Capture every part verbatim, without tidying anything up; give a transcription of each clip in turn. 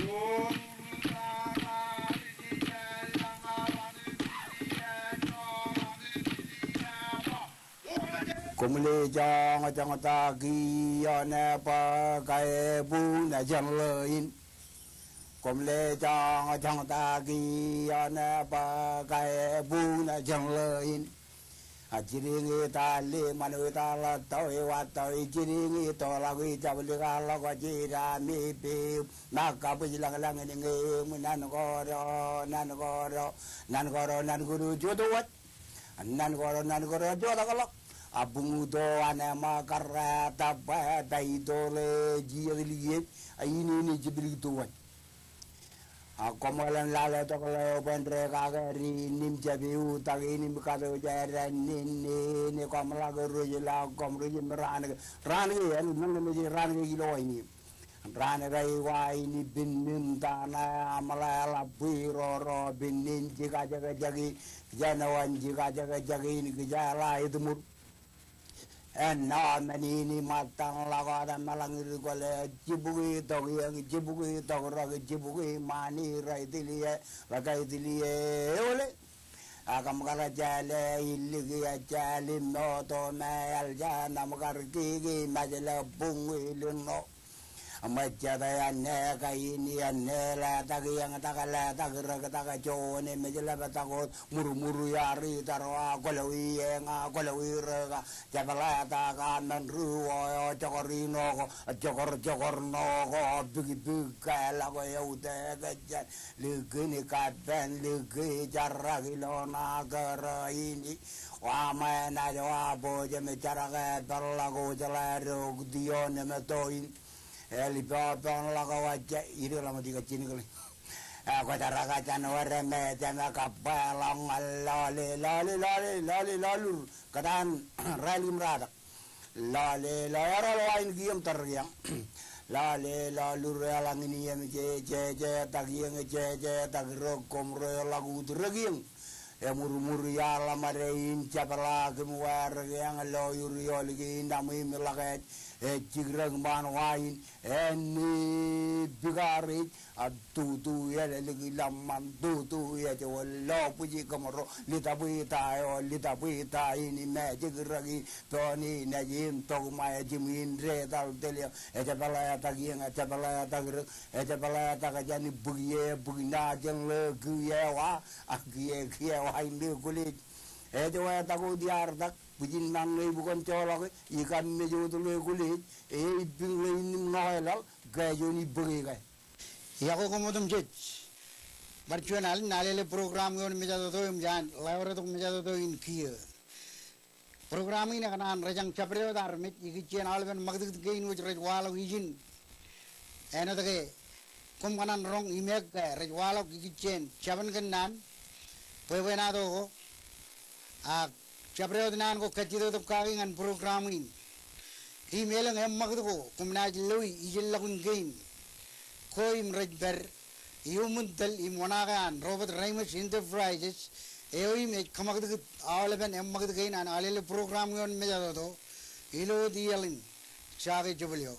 Koṃ ḷe joñjoñtaki ioon bōk aebun jān ḷōin. Koṃ ḷe joñjoñtaki ioon bōk aebun jān ḷōin. A jidiñ itaal ḷe ṃanwe itaal ḷọk tọwe wa tọwe jidiñ itoḷọk ijablikar ḷọk jidaṃ ippem. Ṃōk kabwij lañlañ in ñe eṃ nan kōto, nan kōto, nan kōto, nan kōto jotwōj. Nan kōto, nan kōto jotwōj ḷọk. A buñuto an eṃṃakar rej tōpar, rej toḷe jijet likiej, a in, in jibliktuwōj. A koṃ ḷe lale tok ḷeo bwe en rekakere in im jab eutiej in im katojarjar in, in, in, koṃ ḷak rej ḷọk, koṃ rej im raan ke, raan ke, en, men, men, raan ke ilo in im. Raan ke eo wa in ippān im tata aṃ ḷe ḷap bwe roro ippān in jikajekjek in, jān eo an jikajekjek in kijeḷā etmur. Āinwōt men in im ṃōttan ḷọk wōt eṃṃanḷọk in kwōle jibukwi tok iien, jibukwi tok rōk, jibukwi ṃani rej tiliō, rej kaitiliō eole. Ak kōṃ kar jeḷā illik ejjeḷọk im moto me eḷ jān aṃ kar kiki mejle buñ ilin ṇo. Ṃōjjete āne kain āne letak iien, tak letak rōk, tak juon, mejle bwe tak wōt murmur iaar itar wa kwōlọwi eñ, kwōlọwi rōk, jepḷatak amen ri eo jokor ṇo ko, jokor, jokor ṇo ko, bikbik ke ḷọk eutiej jān likin kappān, likin jarak ilo ṇa kōrā in. Wa ṃōj naaj wa bōjjān im jarak epeḷḷọk wōj ḷe rok ioon im toin. Eḷap ippaṃ ḷọk wōj, ireḷọk ṃōk ijjien kile. Eo kwōjarjar jān wōr me jema kabba ḷọk ñan lale, lale, lale, lale, lalur. Kōtaan rālik im ratak. Lale, lale, eroḷọk wa in kiiō im tōre kiiō. Lale, lalur eḷaññe in iien jejetak iien, jejetak rōk, koṃ ro ḷọk ut rōk iien. Emurmur iaar ḷōṃade in jepḷaak im wāwōr kiiō, lo ur iolik in aṃ im ḷak ej, ej jik rōk ṃaan wa in, āne bikareej, a tutu eḷeḷe ḷōṃṃan, tutu ej wōt lo bwiji kōṃro, ḷitōb ita eo, ḷitōb ita in im ejik rōk in, poni naaj im tok ṃae jimwin detal telio, ejepḷaetak iien, ejepḷaetak rōk, ejepḷaetak jān bōk ie, bōk ṇa jān ḷe kiiō wa, a kiiō, kiiō wa im ḷe kuleej. Ej wāwōr tak wōt iaar tak, bwijin ṃaan ṇe ibukōn joḷọk, ikam mej wōt ḷe kuleej, e ippān ḷe in im ṇo eḷaḷ, ke juon ibōk e ke. Iọkwe koṃ otemjej. Bar juon alen, alele program ioon mejatoto im jān ḷeo retok mejatoto in kiiō. Program in ekōṇaan rej jañ jabdewōt armej ikijjien aolepen ṃakūtkūt kein wōj rej waḷọk ijin. Āinwōt ke koṃ kōṇaan roñ im eok ke rej waḷọk ikijjien jabōn kōnnaan, bwebwenato ko, ak jabdewōt naan ko kajjitōk kaki ñan program in. Im elōñ eṃṃakūt ko koṃ naaj loe ijellọkun kein ko im rej pād iuṃwin tōl im oṇaake an Robert Reimers Enterprises, eo im ej kōṃakūtkūt aolepen eṃṃakūt kein an alele program ioon mejatoto, ilo wōt iaḷ in Jake Jebwilio.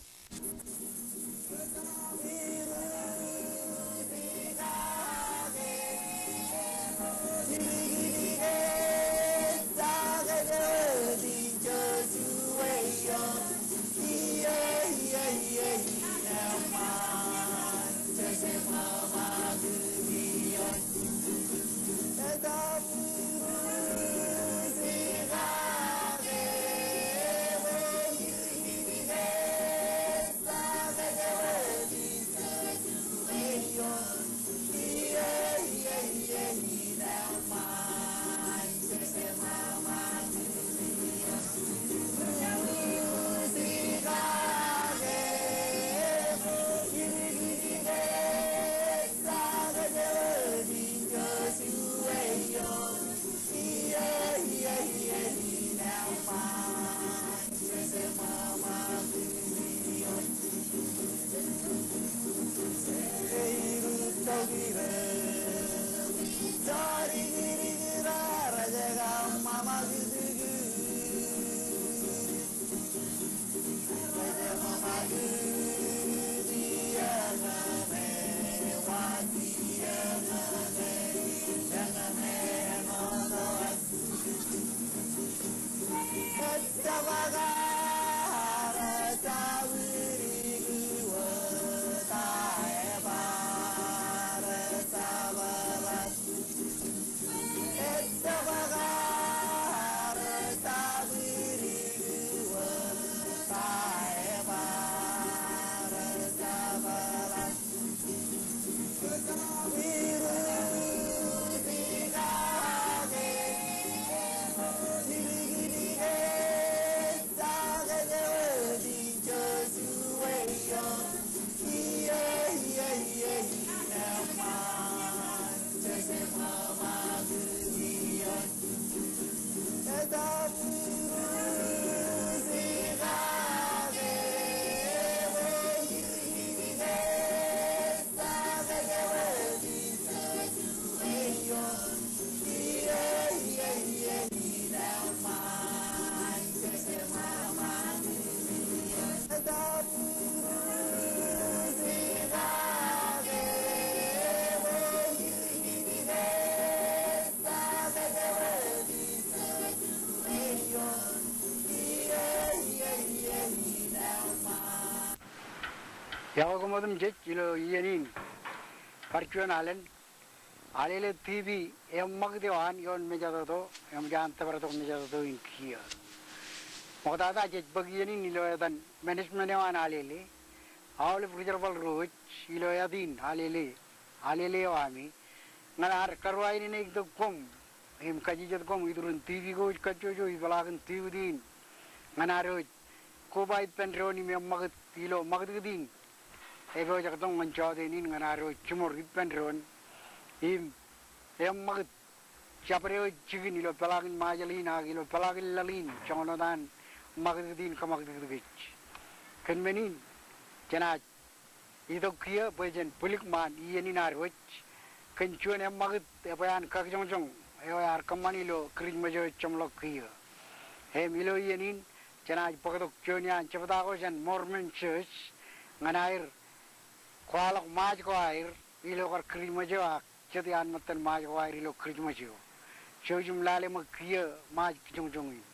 Iọkwe koṃ otemjej ilo iien in. Bar juon alen. Alele TV eṃṃakūt eo an ioon mejatoto, eṃōj an tōpar tok mejatoto in kiiō. Ṃoktata jej bōk iien in ilo etan management eo an Alele, aolep ri jerbal ro wōj ilo etan Alele, Alele eo ami, ñan ad karuwainene itok koṃ im kajijet koṃ iturin TV ko wōj kajjojo ipeḷaakin TV in ñan ad wōj koba ippān doon im eṃṃakūt ilo ṃakūtkūt in epojak tok ñan jọteen in ñan ad wōj jiṃor ippān doon im eṃṃakūt jabdewōj jikin ilo peḷaakin Ṃajeḷ in ak ilo peḷaakin laḷ in joñan wōt an ṃakūtkūt in kōṃakūtkūt kōj. Kōn men in jenaaj itok kiiō bwe jen bwilik ṃaan iien in ad wōj kōn juon eṃṃakūt ebwe an kakijoñjoñ eo ear kōṃṃan ilo Kūrijṃōj eo ej jeṃḷọk kiiō. Im ilo iien in jenaaj bōktok juon iaan jebta ko jān Mormon Church ñan aer kwaḷọk Ṃaaj ko aer ilo kar Kūrijṃōj eo ak jet iaan ṃōttan Ṃaaj ko aer ilo Kūrijṃōj eo. Jouj im lale ṃōk kiiō Ṃaaj kijoñjoñ in.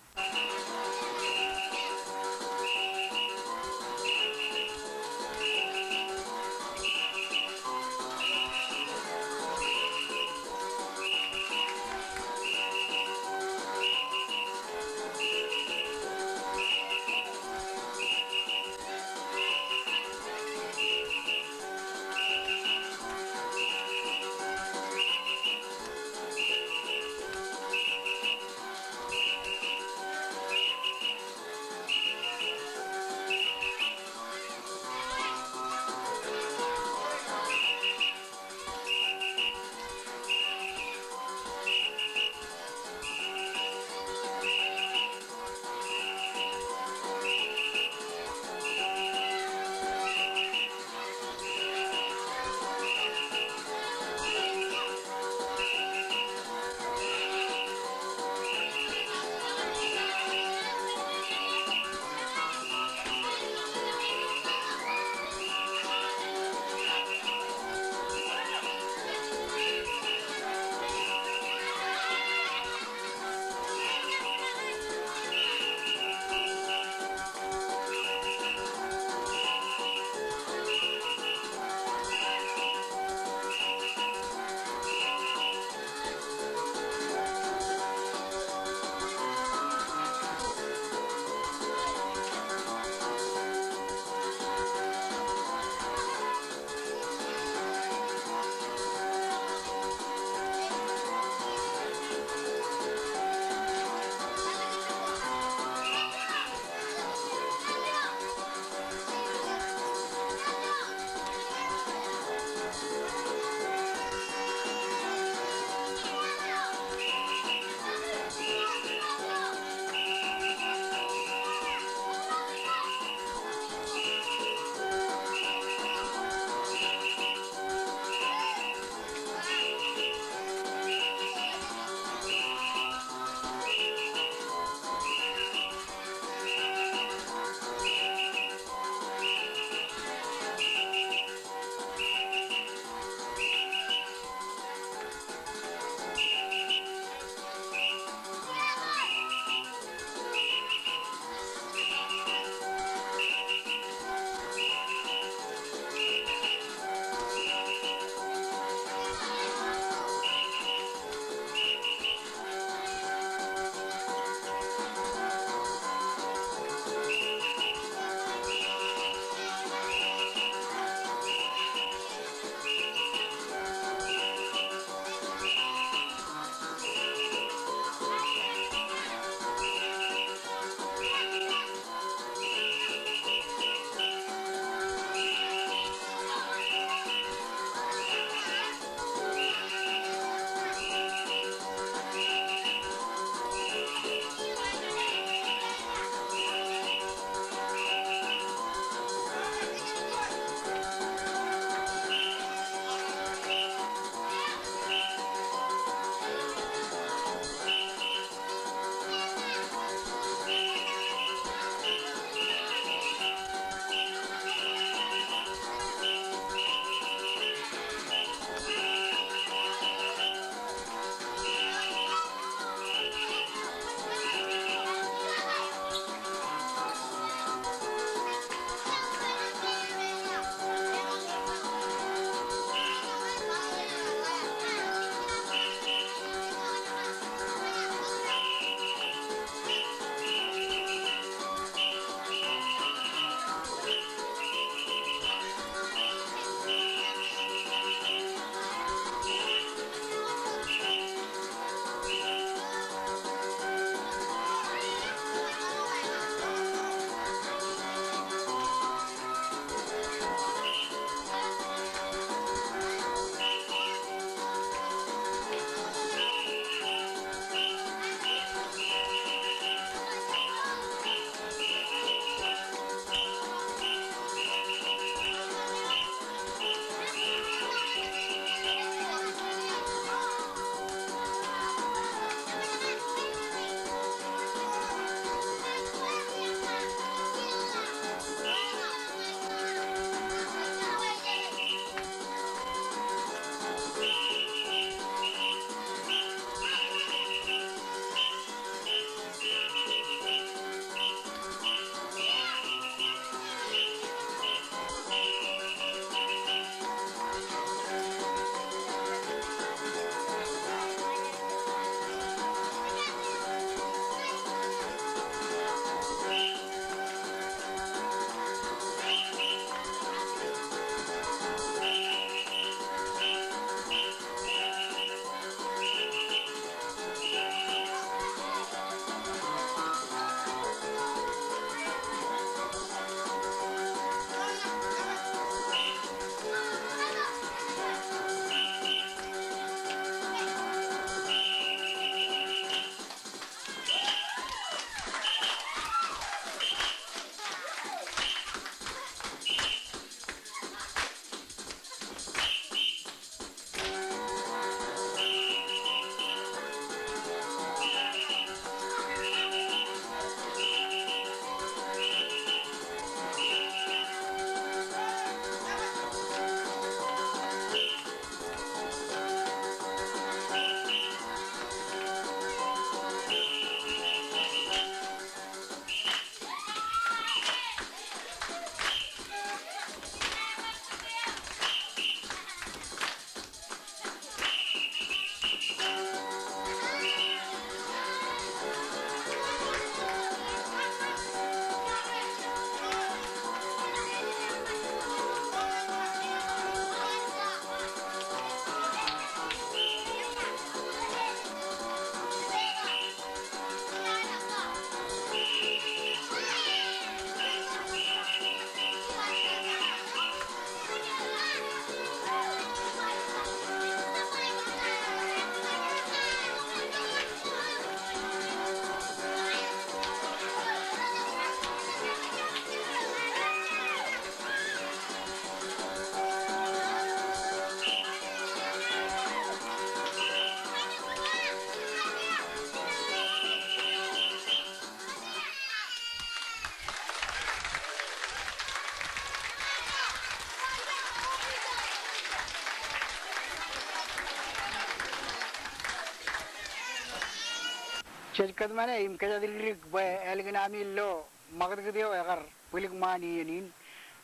Jej kōtmāne im kōjatdikdik bwe ālikin ami lo ṃakūtkūt eo ekar bwilikṃaan iien in,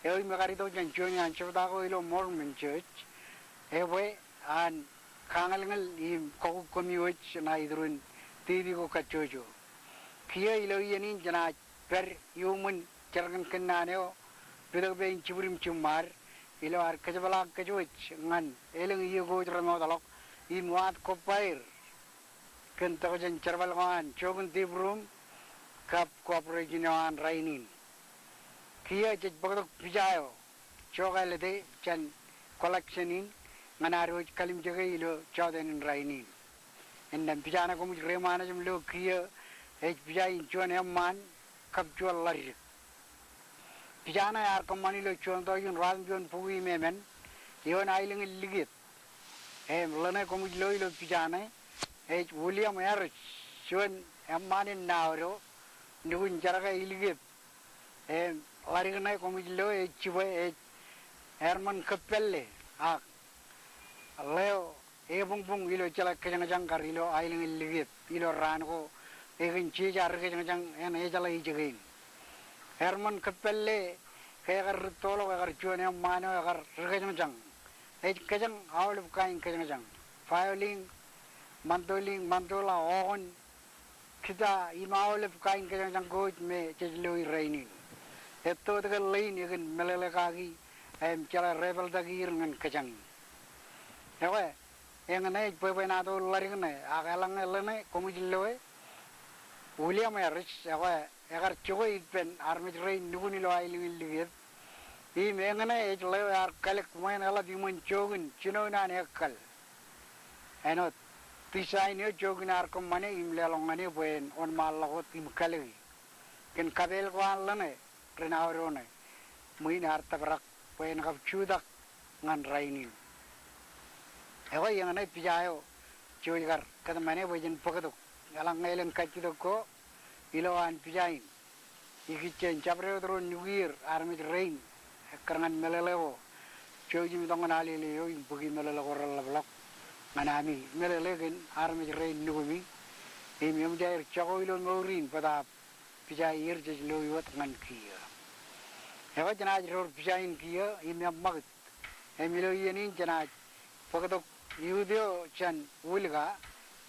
eo im ekar itok jān juon iaan jebta ko ilo Mormon Church, ebwe an kañōlñōl im kọkūkkōmiwōj ṇa iturin titi ko kajjojo. Kiiō ilo iien in jenaaj pād iuṃwin jerkān kōnnaan eo, Pitōk Pein Jibwid im Jibṃaad, ilo ad kōjepḷaak kōjwōj ñan elōñ iiō ko wōj remootḷọk im waad kobaer kōn tokjān jerbal ko an Jokin Deep Room kab cooperation eo an rainin. Kiiō jej bōktok pija eo jokālete jān collection in ñan ad wōj kalimjeke ilo jọteen in rainin. Innām pija ṇe koṃij reiṃaanḷọk im lo kiiō ej pija in juon eṃṃaan kab juon ḷaddik. Pija ṇe ear kōṃṃan ilo juon tọujin ruatimjuon bukwi im emān, ioon aelōñ in likiep. Im ḷeṇe koṃij lo ilo pija ṇe ej William Harris, juon eṃṃaan in Navajo, nukun jerkā ilikiep. Im ḷadik ṇe koṃij lo ej jibwe ej Herman Kōppālle, ak ḷeo ebuñbuñ ilo jeḷā kōjañjañ kar ilo aelōñ in likiep ilo raan ko, ekōn jeje ar ri kōjañjañ en ejeḷā ijoko in. Herman Kōppālle ke ekar rūttoḷọk, ekar juon eṃṃaan eo ekar ri kōjañjañ. Ej kōjañ aolep kain kōjañjañ, violin, mandolin, mandola, ogon, guitar, im aolep kain kōjañjañ ko wōj me jej lo i rainin. Etto etke ḷein ekōn meḷeḷe kaki im jeḷā repeḷtaki er ñan kōjañ in. Ekwe, eñṇe ej bwebwenato ḷadik ṇe, ak eḷaññe ḷeṇe koṃij loe William Harris, ekwe, ekar jokwe ippān armej rein nukun ilo aelōñ in likiep. Im eñṇe ej ḷeo ear kalōk ṃweiin eḷap iṃōn jook in jinoin an ekkal. Āinwōt design eo jook in ear kōṃṃane im leḷọk ñan e bwe en wōnṃaanḷọk wōt im kalōki. Kōn kapeel ko an ḷeṇe ri Navajo ṇe, ṃwiin ear tōprak bwe en kab jutak ñan rainin. Ekwe, eñṇe pija eo jej kar kōtmāne bwe jen bōktok. Eḷaññe elōñ kajjitōk ko ilowaan pija in, ikijjeen jabdewōt ro nukier armej rein ekkar ñan meḷeḷe ko, jouj im itok ñan alele eo im bōki meḷeḷe ko reḷapḷọk ñan ami meḷeḷe kōn armej rein nukumi. Im eṃōj aer jako ilo mour in bōtaab pija ier jej lo wōt ñan kiiō. Ekwe, jenaaj door pija in kiiō im eṃṃakūt. Im ilo iien in jenaaj bōktok youth eo jān Wilka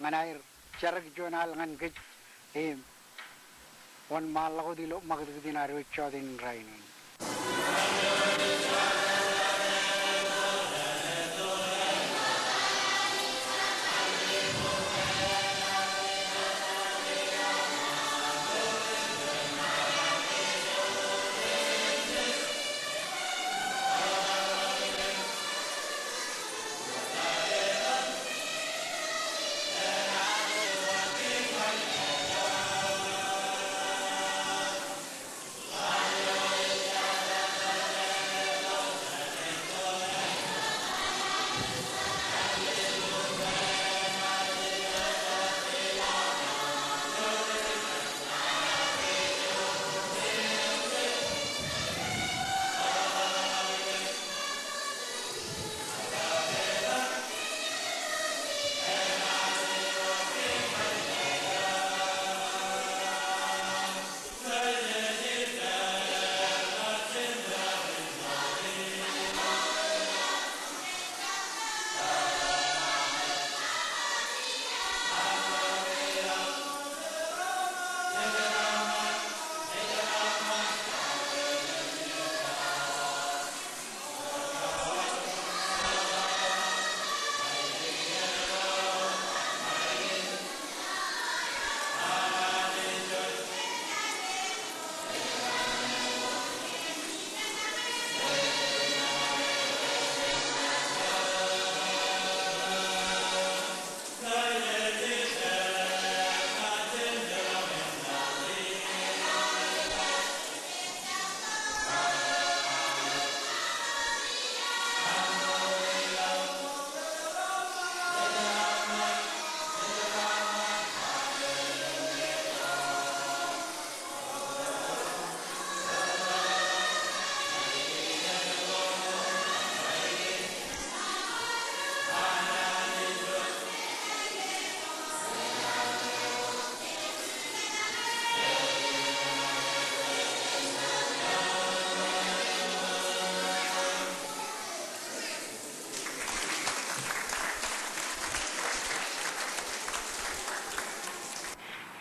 ñan aer jerkā juon al ñan kōj im wōnṃaanḷọk wōt ilo ṃakūtkūt in ad wōj jọteen in rainin.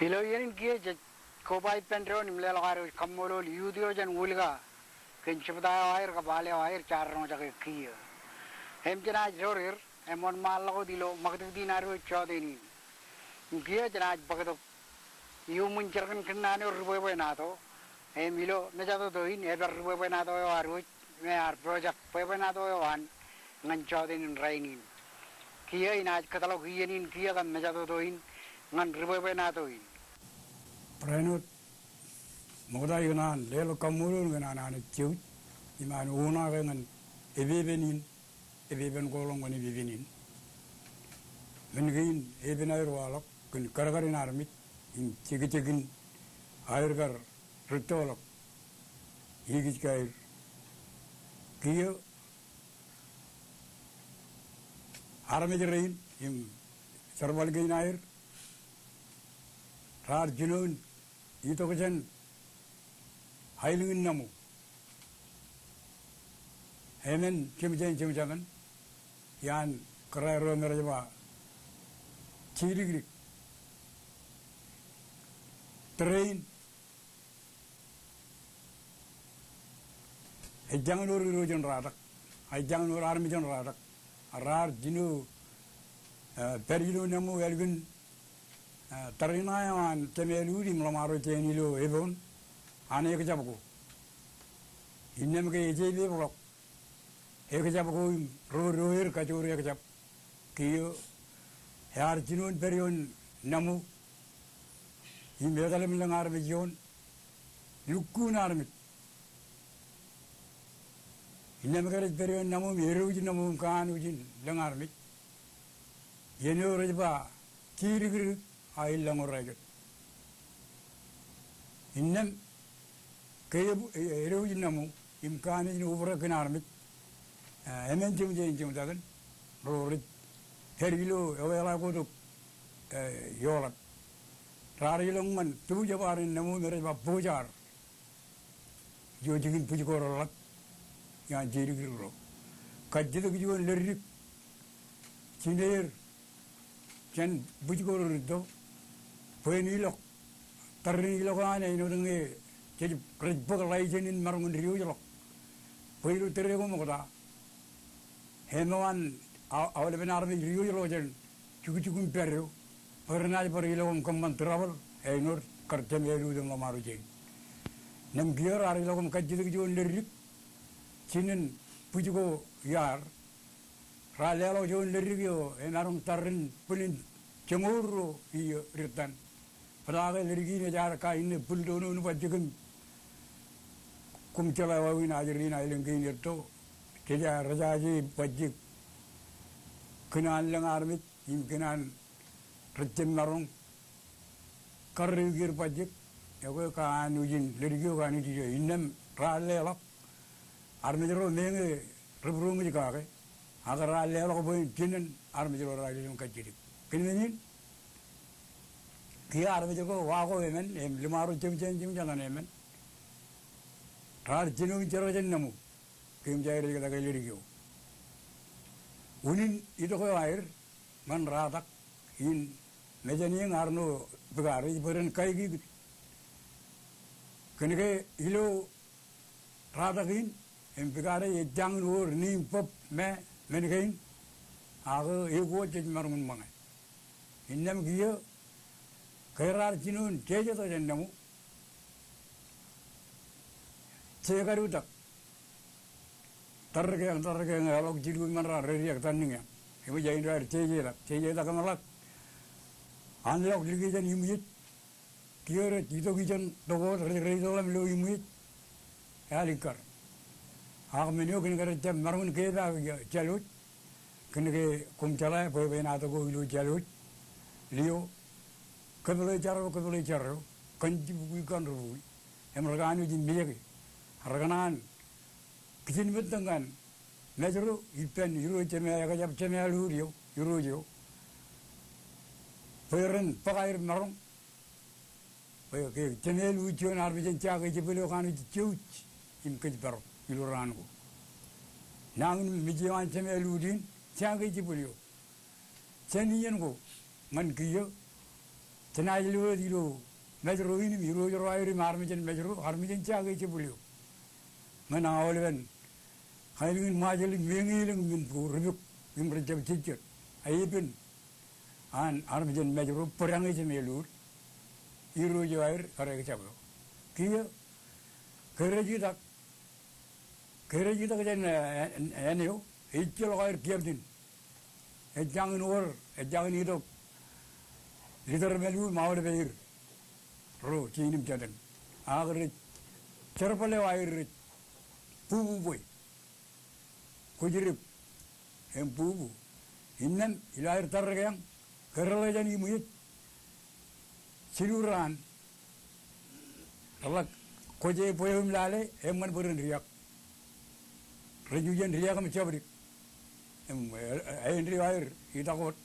Ilo iien in kiiō jej koba ippān doon im leḷọk ad kaṃṃoolol youth eo jān Wūlka kōn jebta eo aer kab al eo aer jaar roñjake kiiō. Im jenaaj dodeer im wōnṃaanḷọk wōt ilo ṃakūtkūt in ad wōj jọteen in. Im kiiō jenaaj bōktok iuṃwin jerkōn kōnnaan eo ri bwebwenato. Im ilo mejatoto in epād ri bwebwenato eo ad wōj me ear pojak bwebwenato eo an ñan jọteen in rainin. Kiiō inaaj kōtḷọk iien in kiiō kab mejatoto in ñan ri bwebwenato in. Barāinwōt ṃokta ikōṇaan leḷọk kaṃṃoolol kōn an Anij Jisōs im an unaake ñan epepen in, epepen koḷọk ñan epepen in. Men kein epen aer waḷọk kōn kadkadin armej im jekjekin aer kar rūttoḷọk ikijkaer. Kiiō armej rein im jerbal kein aer raar jinoin itok jān aelōñ in Namu. Emān jemjein jemjaṃōn iaan kōrā ro me rej ba jidikdik. Tōre in ejjañin wōr irooj in Ratak, ejjañin wōr armej in Ratak. Raar jino, eh, pād ilo Namu ālikin, eh, tariṇae eo an Jemealuut im Ḷōṃaro Jein ilo Ebon an ekjab ko. Innām ke ej epeḷọk ekjab ko im ro doer kajoor ekjab. Kiiō ear jinoin pād ioon Namu im etal im lōñ armej ioon lukkuun armej. Innām ke rej pād ioon Namu im edwōj Namu im kanooj in lōñ armej, iien eo rej ba jidikdik aelōñ eo rājet. Innām ke e, edwōj Namu im kanooj in obrak kōn armej, eh, emān jemjein jemjaṃōn ro rej pād ilo eweḷaak ko tok, eh, eoḷap. Raar ilọk ñan tōbjab aer in Namu me rej ba Bojar. Ijo jikin bwij ko reḷap iaan jidikdik ro. Kajjitōk juon leddik jineer jān bwij ko rerūtto bwe en ilọk tariṇ in ilọk eo an āinwōt ñe jej, rej bōk ḷaijin in maroñ in diwōjḷọk bwe ilo tōre ko ṃokta Im eo an a-, aolepen armej diwōjḷọk jān jukjuk im pād eo bwe renaaj bar ilọk im kōṃṃan trouble āinwōt kar Jemealuut im Ḷōṃaro Jein. Innām kiiō raar ilọk im kajjitōk juon leddik jinen bwij ko iaar. Raar leḷọk juon leddik eo emaroñ tariṇ bwilin joñoul ruo iiō dik tōn. Bōtaake leddik in ejaar kainne bwildoon in bajjek im koṃ jeḷā wāween ajri in aelōñ kein etto. Jej, rejaje bajjek kōn an lōñ armej im kōn an rej jab maroñ karreoik er bajjek. Ekwe kanooj in leddik eo kanooj ijo. Innām raar leḷọk armej ro meñe rej būroṃōj kake. Ak raar leḷọk bwe en jinen armej ro raar ilọk im kajjitōk. Kōn men in kiiō armej ko wa ko emān im Ḷōṃaro Jemjein Jemjaṃōn emān. Raar jino in jerkak jān Namu. Kōm jaer ej kōtake leddik eo. Unin itok eo aer ñan Ratak in mejān eñ arṇo Bikare ej bwe ren kaikikid. Kōnke ilo Ratak in im Bikare ejjañin wōr niiṃ bōb me men kein, ak ekuwōt jej maroñ in ṃōñā. Innām kiiō ke raar jino in jejetak jān Namu, jekadu tak. Tōre ke eñ, tōre ke eñ, eḷọk jilu im ṃōn raar ready ak tōnniñ eñ. Im ej aer jejetak, jejetak im ḷak. An ḷọk likjān iṃwiej. Kiiō rej itok ijeṇ tok wōt rej, rej itok ḷọk ilo iṃwiej. Ealikkar. Ak men eo kōn ke rej jab maroñ in kepaak jālwōj. Kōnke koṃ jeḷā bwebwenato ko ilo jālwōj. Lio, kōpeḷe jar eo, kōpeḷe jar eo. Kōn jibukwi kōn rubukwi. Im rekanooj in mejake. Rekōṇaan kijin mettōñ ñan Mājro ippān irooj Jemā, ekjab Jemāluut eo, irooj eo. Bwe ren bōk aer maroñ. Bwe ke Jemāluut juon armej in jake jibwil eo kanooj ijjouj im kōjparok ilo raan ko. Nañin mej eo an Jemāluut in jake jibwil eo. Jān iien ko ñan kiiō Jenaaj lo wōt ilo Mājro in im irooj ro aer im armej in Mājro, armej in Jaake jebwil eo. Ñan aolepen kaelōñ in Ṃajeḷ im eñeelōñ men ko rej pok im rej jab jejjet. Epen an armej in Mājro bōd eñe jemālōt. Irooj eo aer kar ekjab eo. Kiiō ke rej itak, ke rej itak jān, eh, āne eo, ejjeḷọk aer captain. Ejjañin wōr, ejjañin itok leader eo im aolepen aer ro, jein im jatōn. Ak rej jerbal eo aer rej bubu bwe kwōj dep im bubu. Innām ilo aer tarreke eñ, ke reḷḷe jān iṃwiej, jilu raan reḷḷak kwōj e bwe eo im lale, eṃṃan bwe ren diak. Rej ijeṇ diak im jabdik. Im, e, e, āindein aer itak wōt.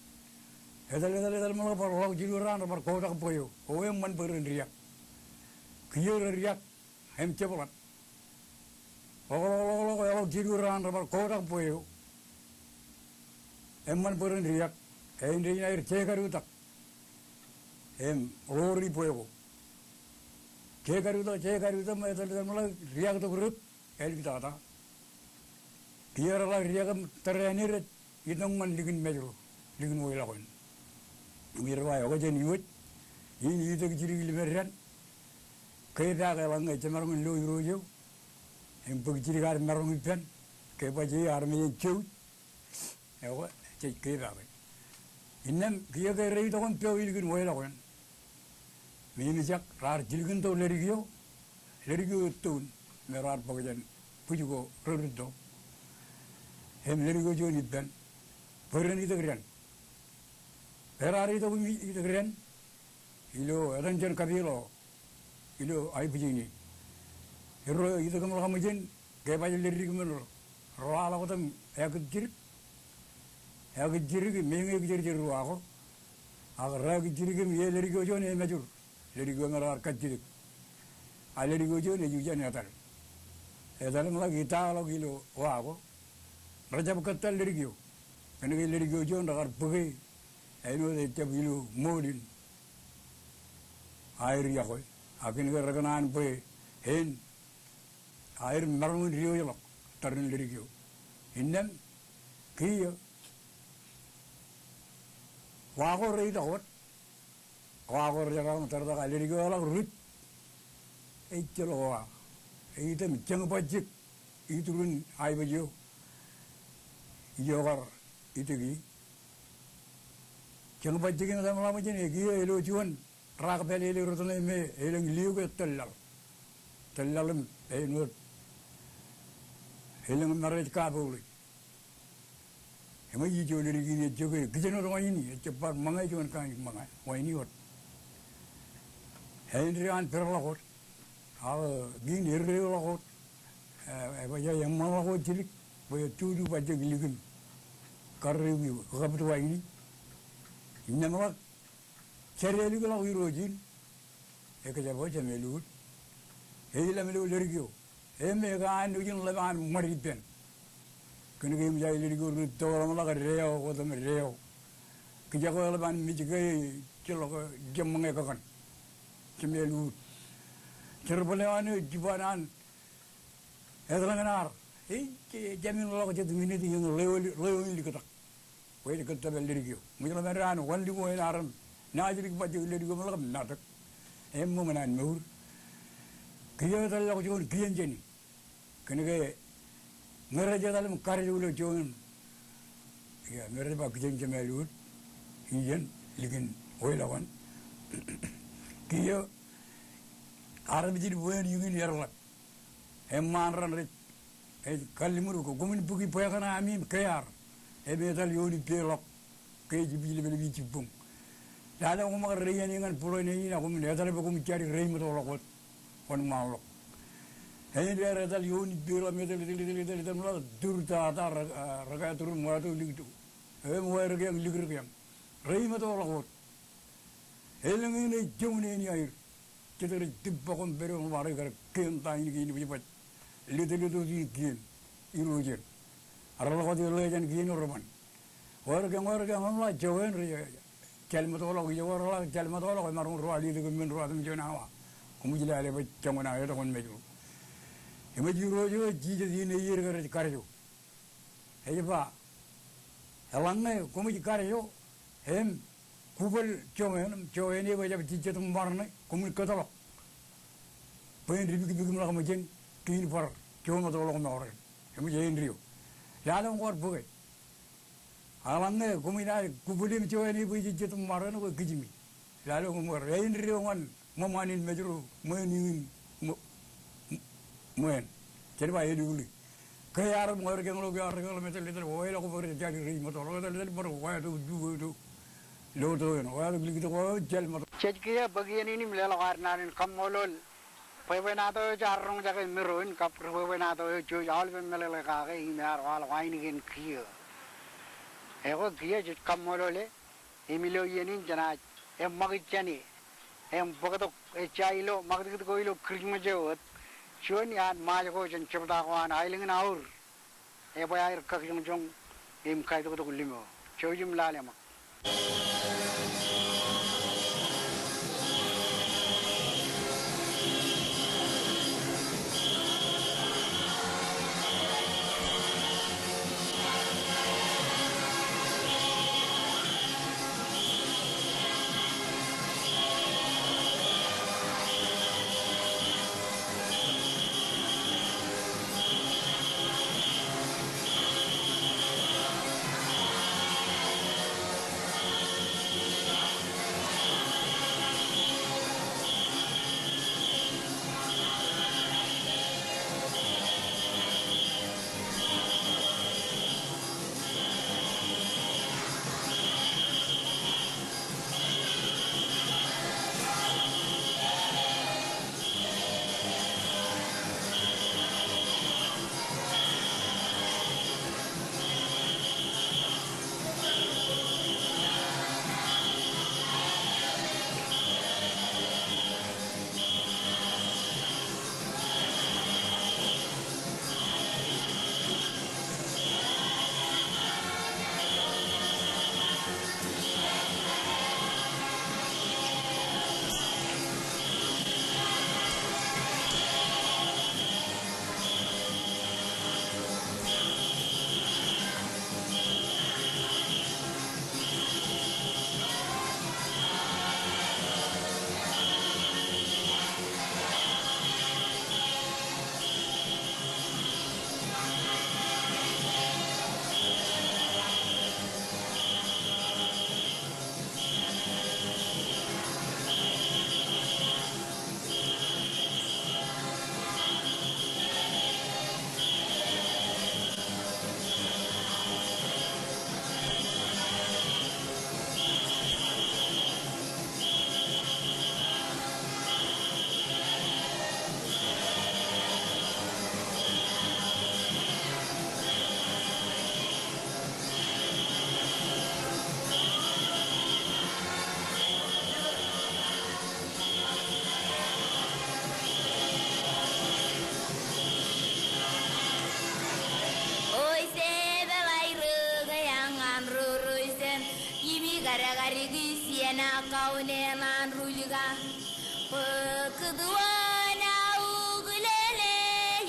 Etal, etal, etal im ḷak bar ḷọk jilu raan rebar kotak bwe eo. O eṃṃan bwe ren diak. Kiiō ren diak im jepḷaak. Ḷọk, ḷọk, ḷọk, ḷọk, eḷọk jilu raan rebar kotak bwe eo. Eṃṃan bwe ren diak. Āindein aer jekadu tak im ḷoori bwe ko. Jekadu tak, jekadu tak, etal, etal im ḷak diak tok rip. Āliktata. Kiiō reḷak diak im tōre āne rej itok ñan likin Mājro, likin Wālọkwen. Im rej ba, okay, jān iwōj, in itok jidik ḷimeddan, kepaak eḷaññe jemaroñ in lo irooj eo, im bōk jidik ad maroñ ippān, kebaj e armej in jouj, Ekwe, jej kepaake. Innām kiiō ke rej itok im pād ilikin Wālọkwen. Im ejjab raar jilkintok leddik eo, leddik eo ettoon, me raar bōk jān bwij ko rerūtto. Im leddik eo juon ippān, bwe ren itok dān. Bwe raar itok im itok dān, ilo etan jān kapilōk ilo aebwijin in. Erro itok im ḷak ṃōjin, kebaj leddik men ro, ro waḷọk tok im ekijjid, ekijjid im eñe ekijjid jet ro wa ko, ak ro ekijjid im ie leddik eo juon emajur, leddik eo me raar kajjitōk. A leddik eo juon ej ijeṇ etal. Etal im ḷak itaḷọk ilo wa ko, rejjab kōttar leddik eo. Kōnke leddik eo juon rekar bōke, āinwōt ejjab ilo ṃool in aer yokwe. Ak kōnke rekōṇaan bwe en aer maroñ in diwōjḷọk tarrin leddik eo. Innām kiiō wa ko reitok wōt. Wa ko rej raar tōrtak, a leddik eo eḷak rip. Ejjeḷọk wa. Eitan jeñbajjek iturin aebōj eo. Ijo kar itōki. Jeñbajjek in etan ḷak ṃōjin, e kiiō ilo juon rak pālele rūtto ṇe me elōñ liuk e tōl laḷ. Tōl laḷ im āinwōt elōñ me rej kapouli. Im ej ijo leddik in ej jokwe kijenwōt waini, ejjab bar ṃōñā juon kain ṃōñā, waini wōt. Āindein an pād ḷọk wōt. Ak kiin erreo ḷọk wōt. E, ebaj eṃṃan ḷọk wōt jidik bwe ettutu bajjek likin karreoik eo, ekabwit waini. Innām ḷak jedelik ḷọk irooj in, ekjab eo jemālōt. Ej ḷōmṇak leddik eo. Im ekanooj in ḷap an ṃad ippān. Kōnke eṃōj aō leddik eo rūtto ḷọk im ḷak deo, otem deo. Kijako eḷap an mej ke ejjeḷọk, jab ṃōñā kakan. Jemālōt. Jerbal eo an eo jiban an etal ñan ad. Ej, ej jāmin ḷọk jet minit eñin ḷeo, ḷeo in liktak. Bwe ej kōttōpar leddik eo. Ṃōjḷọk men eo an wanlōñ ko en armej naajdik bajjek leddik eo im ḷak im matōk. Eṃṃan an mour. Kiiō etal ḷọk juon kien jāni. Kōnke ñe rej etal im kadejoḷọk juon, ia, me rej ba kijen jemālōt, ijeṇ likin Wālọkwen. Kiiō armej in bwe en iñin eḷap. Eṃṃaan raṇ rej, ej kalliṃur ko, koṃwin bōki bwe kaṇe ami im ke ear. Im etal ioon ippāer ḷọk. Ke ej ipij lepelep ijibboñ. Lale koṃ kar reiane ñan buḷōn in, ak koṃwin etal bwe koṃ jadik reimeto ḷọk wōt. Wōnṃaanḷọk. Āindein aer etal ioon ippāer ḷọk im etal, etal, etal, etal, etal im ḷak tur tata, re, a, rekaetur im wato likto. Im waerōk eañ, likdōk eañ. Reimeto ḷọk wōt. Elōñ in ej joñan āne aer. Jet rej tibba koṃ pād eo im bar ikar kien ta in kein bwijbaj. Lōtlōt wōt in kien. Irooj er. Ear ḷọk wōt eḷḷā jān kien eo reban. Waerōk eañ, waerōk eañ, im ḷak joñan rej, Jāl ṃōttoḷọk, ijoko reḷak jāl ṃōttoḷọk, emaroñ ruwalitōk men ro otemjej awa. Koṃij lale bwe joñan aō etok in Mājro. Eṃōj irooj eo, Jisōs in eier ke rej karjo. Ej ba, eḷaññe koṃij karjo im kubōl joñan, joñan eo bwe ejab jejjet ṃarṇe, koṃwin kōtḷọk bwe en dipikpik im ḷak ṃōj jān kein bar joñan ṃōttoḷọk mour eṇ. Eṃōj āindein eo. Lale im kwaar bōke. Eḷaññe koṃij naaj kubōl im joñan eo bwe ejejjet ṃarṇe, kwōj kijem e. Lale im kwaar, āindein eo ñan ṃōṃaan in Mājro, ṃool in, ṃo-, ṃool. Jen ba elukkuun. Ke ear ṃool keñḷọk, ear keñḷọk im etal etal, oelọk bwe rej jān ri ṃōttoḷọk, etal etal bwe rej wātok juon, juon loto eṇ, wātok likūt ko jāl ṃōttoḷọk. Jej kiiō bōk iien in im leḷọk ad naan in kaṃṃoolol bwebwenato eo jaar roñjake Miro in kab ri bwebwenato eo jej aolep im meḷeḷe kake im ear waḷọk ainikien kiiō. Ekwe kiiō jej kaṃṃoolole im ilo iien in jenaaj eṃṃakūt jāne im bōktok ejja ilo ṃakūtkūt ko ilo Kirismas eo wōt, juon iaan Ṃaaj ko jān jebta ko an aelōñ in Aur ebwe aer kakijōñjōñ im kaitoktok limo. Jouj im lale ṃōk. Oise, etal aerōk eañ an ro roisen, im ikadkad ikijjien kaunen an rūlka. Bōk kūtwō na ukulele,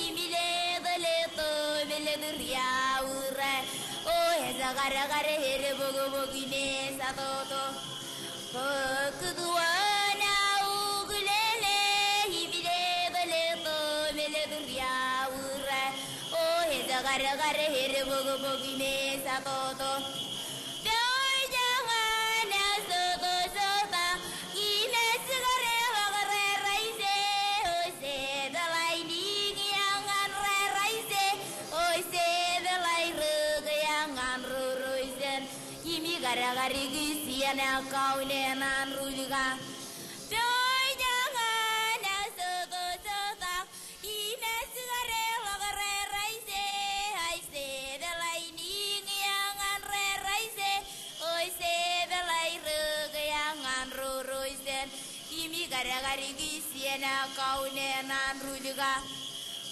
im leto leto melet riaure. O ej kadkad er bōkbōk im ej satoto. Bōk kūtwō na ukulele, im leto leto melet riaure. O ej kadkad er bōkbōk im ej satoto. Pojak ñan soto sotak, im ej kar ḷọk reraise, oise etal ainikiañ ñan reraise, oise etal aerōk eañ ñan ro roisen, im ikadkad ikijjien kaunen an rūlka. Pojak ñan soto sotak, im ej kar ḷọk reraise, oise etal ainikiañ ñan reraise, oise etal aerōk eañ ñan ro roisen, im ikadkad ikijjien kaunen an rūlka.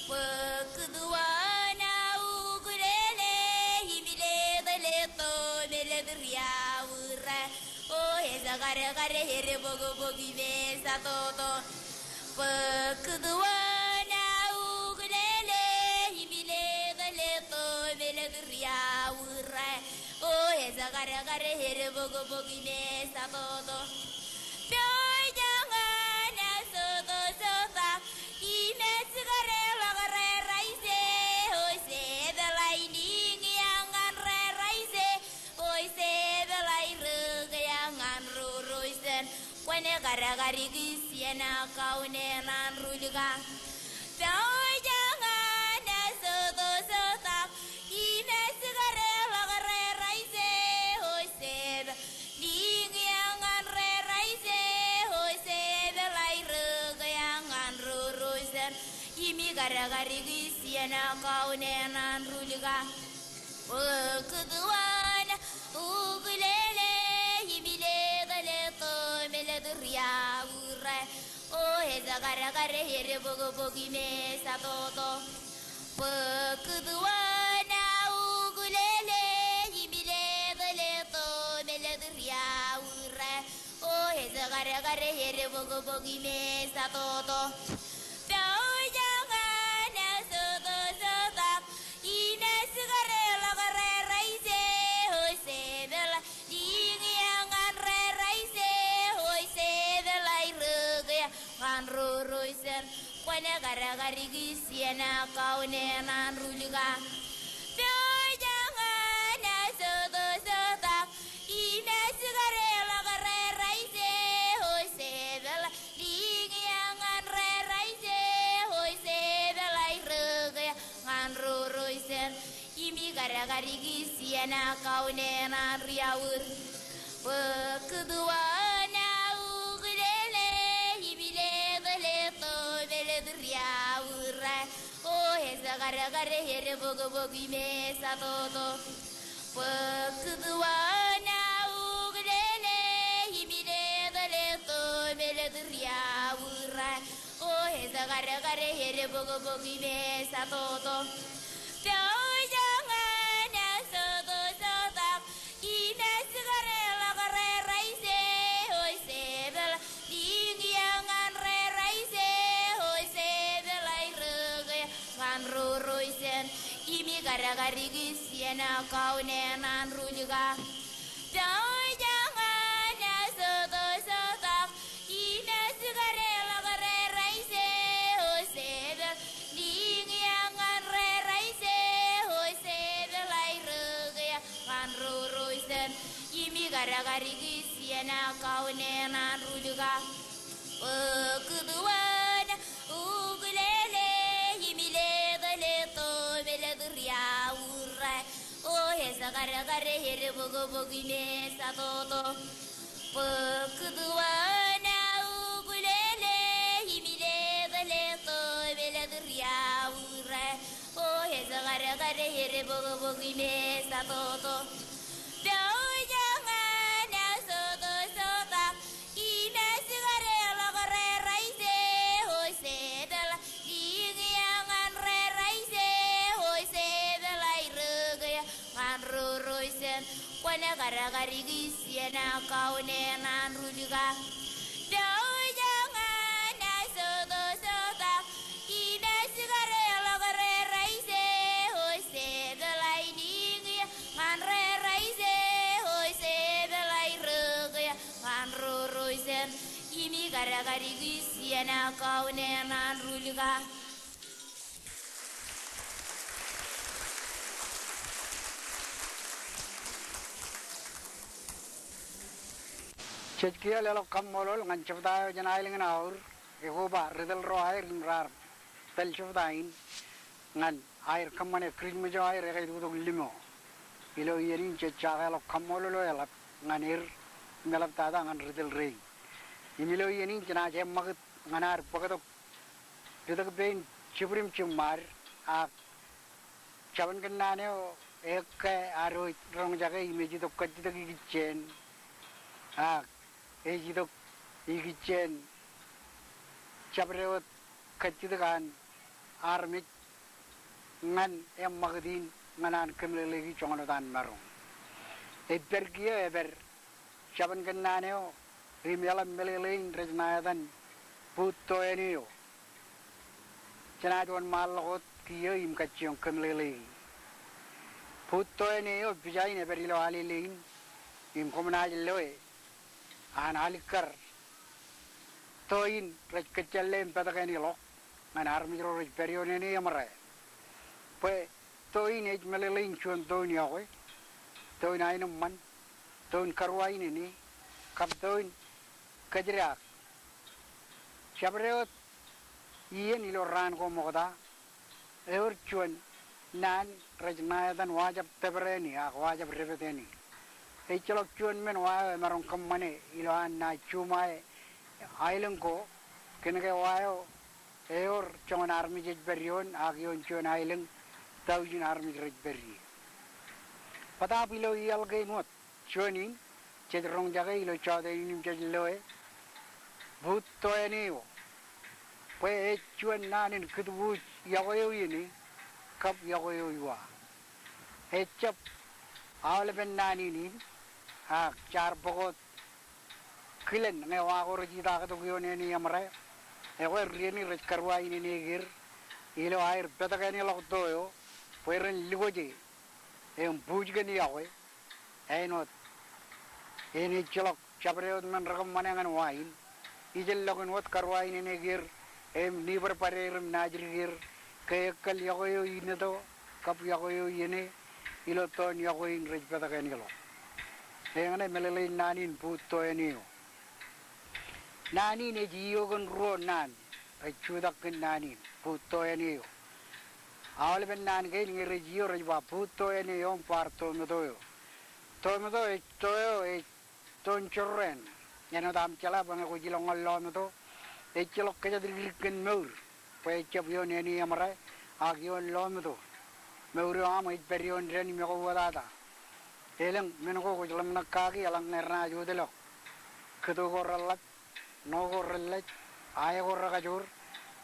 Bōk kūtwō na ukulele, im leto leto melet riaure. O ej Karkar erbōkbōk im esatoto. Bōk kūtwōn aō uklele im leḷḷe tomeḷeḷe tūriaurā. O ej karkar erbōkbōk im esatoto. Pojak ñan asotosotak im ej kareḷọk reraise, o ej peḷainiñiañ ñan reraise, o ej peḷairūkiañ ñan roroisen. Kwōn karkar ikijjien ak kaunenaan rūlka. Pojak ñan asotosotak im ej kareḷọk reraise, o ej peḷainiñiañ ñan reraise, o ej peḷairūkiañ ñan roroisen. Im karkar ikijjien ak kaunenaan rūlka. Bōk kūtwōn aō uklele im leḷḷe tomeḷeḷe tūriaurā. O ej karkar erbōkbōk im esatoto. Bōk kūtwōn aō uklele im leḷḷe tomeḷeḷe tūriaurā. O ej karkar erbōkbōk im esatoto. Pojak ñan asotosotak im ej kareḷọk reraise, o ej peḷainiñiañ ñan reraise, o ej peḷairūkiañ ñan roroisen. Kwōn karkar ikijjien ak kaunenaan rūlka. Pojak ñan asotosotak im ej kareḷọk reraise, o ej peḷainiñiañ ñan reraise, o ej peḷairūkiañ ñan roroisen. Im karkar ikijjien ak kaunenaan riaur. Bōk kūtwōn aō uklele im leḷḷe tomeḷeḷe tūriaurā. O ej karkar erbōkbōk im esatoto. Bōk kūtwōn aō uklele im leḷḷe tomeḷeḷe tūriaurā. O ej karkar erbōkbōk im esatoto. Pojak ñan asotosotak im ej kareḷọk reraise, o ej peḷainiñiañ ñan reraise, o ej peḷairūkiañ ñan roroisen. Im karkar ikijjien ak kaunenaan rūlka. Pojak ñan asotosotak im ej kareḷọk reraise, o ej peḷainiñiañ ñan reraise, o ej peḷairūkiañ ñan roroisen. Im karkar ikijjien ak kaunenaan rūlka. Bōk kūtwōn aō uklele im leḷḷe tomeḷeḷe tūriaurā. O ej karkar erbōkbōk im esatoto. Bōk kūtwōn aō uklele im leḷḷe tomeḷeḷe tūriaurā. O ej karkar erbōkbōk im esatoto. Pojak ñan asotosotak im ej kareḷọk reraise, o ej peḷainiñiañ ñan reraise, o ej peḷairūkiañ ñan roroisen. Kwōn karkar ikijjien ak kaunenaan rūlka. Pojak ñan asotosotak im ej kareḷọk reraise, o ej peḷainiñiañ ñan reraise, o ej peḷairūkiañ ñan roroisen. Im karkar ikijjien ak kaunenaan rūlka. Jej kiiō leḷọk kaṃṃoolol ñan jebta eo jān aelōñ in Aur, ekoba ri tōl ro aer im raar pād jebta in ñan aer kōṃṃane Kūrijṃōj eo aer ekajutok limo. Ilo iien in jej jakeḷọk kaṃṃoolol eo eḷap ñan er im eḷaptata ñan ri tōl rein. Im ilo iien in jenaaj eṃṃakūt ñan ad bōktok ri tōk pein jibwid im jiṃṃaad, ak jabōn kōnnaan eo ekkā ad wōj roñjake im ej itok kajjitōk ikijjien, ak ej itok ikijjien jabdewōt kajjitōk an armej ñan eṃṃakūt in ñan an kōmeḷeḷeiki joñan wōt an maroñ. Ej pād kiiō epād jabōn kōnnaan eo im eḷap meḷeḷein rej ṇa etan buut toeṇe eo. Jenaaj wōnṃaanḷọk wōt kiiō im kajjioñ kōmeḷeḷeiki. Buut toeṇe eo pija in epād ilo alele in im koṃ naaj loe an alikkar to in rej kōjjeḷḷe im pād kōn ilọk ñan armej ro rej pād ioon ṇe eṃōrā. Bwe to in ej meḷeḷein juon toon iọkwe, toon aenōṃṃan, toon karuwainene, kab toon kōjdaak. Jabdewōt iien ilo raan ko ṃokta, ewōr juon naan rej ṇa etan wa jab tōpar āne ak wa jab depet āne. Ejjeḷọk juon men wa eo emaroñ kōṃṃane ilo an naaj juṃae aelōñ ko, kōnke wa eo ewōr joñan armej ej pād ioon ak ioon juon aelōñ tọujin armej rej pād ie. Bōtaab ilo iaḷ kein wōt juon in, jej roñjake ilo jọteen in im jej loe buut toeṇe eo, bwe ej juon naan in kūtbuuj iọkwe eo iien kab iọkwe eo iwa. Ejjab aolepen naan in in, ak jaar bōk wōt kilen ñe wa ko rej itaaktok ioon ṇe eṃōrā, ekwe riene rej karuwainene er ilo aer pād kōn ilọk to eo, bwe ren likōje im buuj kōn iọkwe. Āinwōt eṇ ejjeḷọk jabdewōt men rekōṃṃane ñan wa in, ijellọkin wōt karuwainene er im nibadbad er im naajdik er ke ekkal iọkwe eo ineto kab iọkwe eo iien ilo toon iọkwe in rej pād kōn ilọk. Eñṇe meḷeḷein naan in buut toeṇe eo. Naan in ej iiō kōn ruo naan rej jutak kōn naan in buut toeṇe eo. Aolepen naan kein ñe rej iiō rej ba buut toeṇe eo im bar tometo eo. Tometo ej to eo ej toon jorrāān. Āinwōt aṃ jeḷā bwe ñe kwōj ilọk ñan Lometo, ejjeḷọk kōjatdikdik kōn mour, bwe ejjab ioon ṇe eṃōrā ak ioon Lometo. Mour eo aṃ ej pād ioon dān im ekwe wōtata. Elōñ men ko kwōj ḷōmṇak kaki eḷaññe renaaj wōtlọk. Kūto ko reḷḷap, ṇo ko reḷḷej, ae ko rekajoor,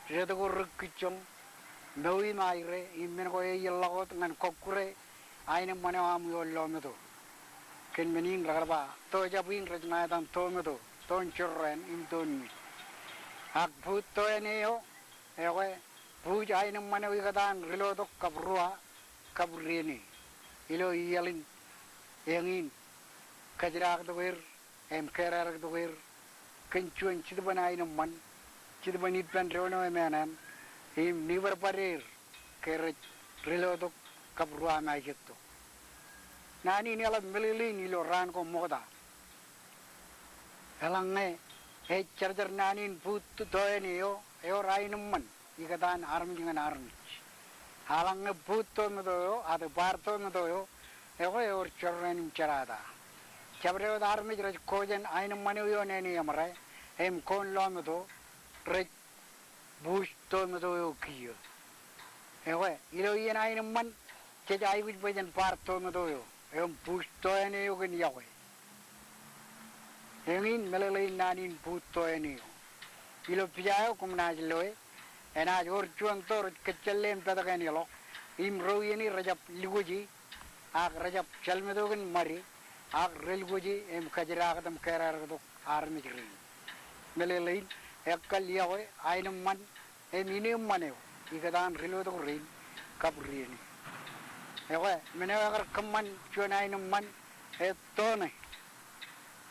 det ko rekkijjoñ, mour im aire, im men ko eḷḷọk wōt ñan kọkkure aenōṃṃan eo aṃ ioon Lometo. Kōn men in rekar ba, to jab in rej ṇa etan tometo, toon jorrāān im toon mej. Ak buut toeṇe eo, ekwe, buuj aenōṃṃan eo ikōtaan rilotok kab ruwa, kab riene. Ilo iaḷ in, eñin, kōjdaaktok er, im kōrāārektok er, kōn juon jetōbōn aenōṃṃan, jetōbōn ippān doon eo emānaan, im nibadbad er, ke rej rilotok kab ruwamājetok. Naan in eḷap meḷeḷein ilo raan ko ṃokta. Eḷaññe ej jarjar naan in buut toeṇe eo, ewōr aenōṃṃan ikōtaan armej ñan armej. Eḷaññe buut tometo eo, ak bar tometo eo, ekwe ewōr jorrāān im jerata. Jabdewōt armej rej ko jān aenōṃṃan eo ioon ṇe eṃōrā, im koon Lometo, rej buuj tometo eo kiiō. Ekwe, ilo iien aenōṃṃan, jej aikuj bwe jen bar tometo eo, im buuj toeṇe eo kōn iọkwe. Eñin meḷeḷein naan in buut toeṇe eo. Ilo pija eo koṃ naaj loe, enaaj wōr juon to rej kōjjeḷḷe im pād kōn ilọk, im ro iien in rejjab likōje, ak rejjab jeḷmeto kōn ṃade, ak relukkuun im kōjdaaktok im kōrāārektok armej rein. Meḷeḷein, ekkal iọkwe, aenōṃṃan, im inōṃṃan eo ikōtaan rilotok rein kab riene. Ekwe, men eo ekar kōṃṃan juon aenōṃṃan, ej toone.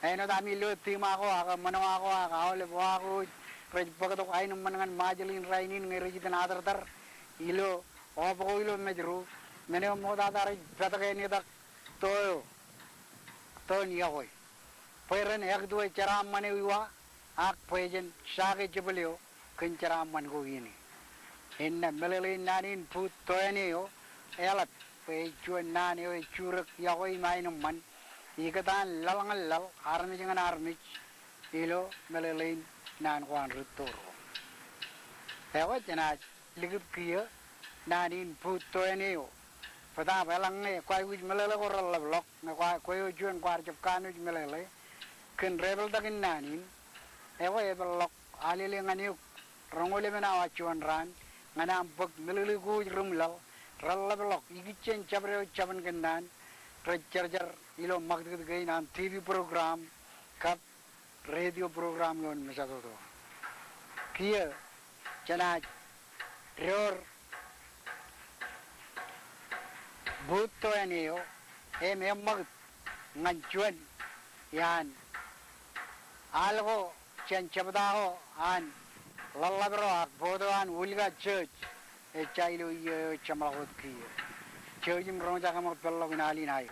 Āinwōt ami lo tiṃa ko ak ṃōṇōṇō ko ak aolep wa ko rej bōktok aenōṃṃan ñan Ṃajeḷ in rainin ñe rej itōn atartar ilo obok eo ilo Mājro, men eo ṃoktata rej pād kōn etak to eo, toon iọkwe. Bwe ren ektue jeraaṃṃan eo iwa, ak bwe jen jake jebōl eo kōn jeraaṃṃan ko iien in. Innām meḷeḷein naan in buut toeṇe eo, eḷap bwe ej juon naan eo ej jurōk iọkwe im aenōṃṃan ikōtaan laḷ ñan laḷ armej ñan armej ilo meḷeḷein naan ko an rūtto ro. Ekwe jenaaj likūt kiiō naan in buut toeṇe eo. Bōtaab eḷaññe kwaikuj meḷeḷe ko reḷḷap ḷọk, ñe kwaar, kwe eo juon kwaar jab kanooj meḷeḷe kōn dāpḷọk in naan in, ekwe epeḷḷọk alele ñan eok roñoul emān awa juon raan, ñan aṃ bōk meḷeḷe ko rej ri im laḷ, reḷḷap ḷọk ikijjien jabdewōt jabōn kōnnaan rej jarjar ilo ṃakūtkūt kein an TV program kab radio program ioon mejatoto. Kiiō jenaaj door booth eo an eo im eṃṃakūt ñan juon iaan al ko jān jebta ko an ḷōḷḷap ro ak booth eo an Uliga Church. Ejja ilo iiō eo ejjeṃḷọk wōt kiiō. Jej im roñjake ṃōk peḷḷọk in al in aer.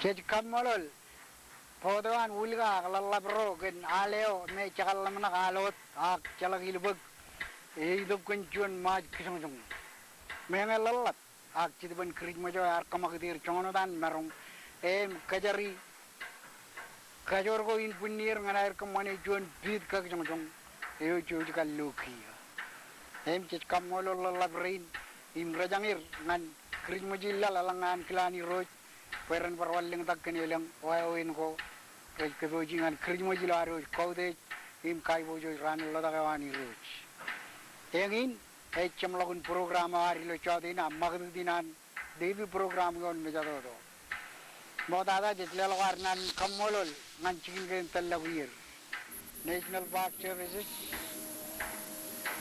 Jej kaṃṃoolol booth eo an Uliga ak ḷōḷḷap ro kōn al eo me jekar ḷōmṇak al wōt ak jeḷak ilbōk. Eitok kōn juon Ṃaaj kijoñjoñ. Meñe ḷōḷḷap ak jetōb in Kirijṃōj eo ear kōṃakūt er joñan wōt an maroñ im kōjari kajoor ko in bwinnier ñan aer kōṃṃane juon bid kakijoñjoñ eo jej kar lo kiiō. Im jej kaṃṃoolol ḷōḷḷap rein im rejañir ñan Kirijṃōj in laḷ eḷaññe ankilaan Irooj bwe ren bar wanlōñtak kōn elōñ wāween ko rej kōpooji ñan Kirijṃōj ilo ad wōj kautiej im kaiboojoj raan in ḷotak eo an Irooj. Eñin ej jeṃḷọkin program eo ad ilo jọteen aṃ ṃakūtkūt in an TV program ioon mejatoto. Ṃoktata jej leḷọk ad naan in kaṃṃoolol ñan jikin kein tōllọkwier. National Park Services,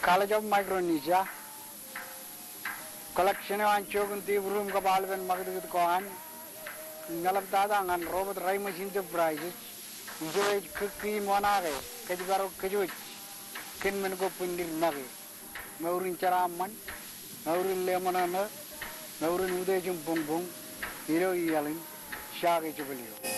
College of Micronesia, collection eo an jook in tebur im kab aolepen ṃakūtkūt ko an, im eḷaptata ñan Robert Reimers Enterprises, ijo ej kūkkū im oṇaake kōjparok kōjwōj kōn men ko bwinlir make. Mour in jeraaṃṃan, mour in leṃōṇōṇō, mour in utiej im buñbuñ ilo iaḷ in. Jake Jebōl eo.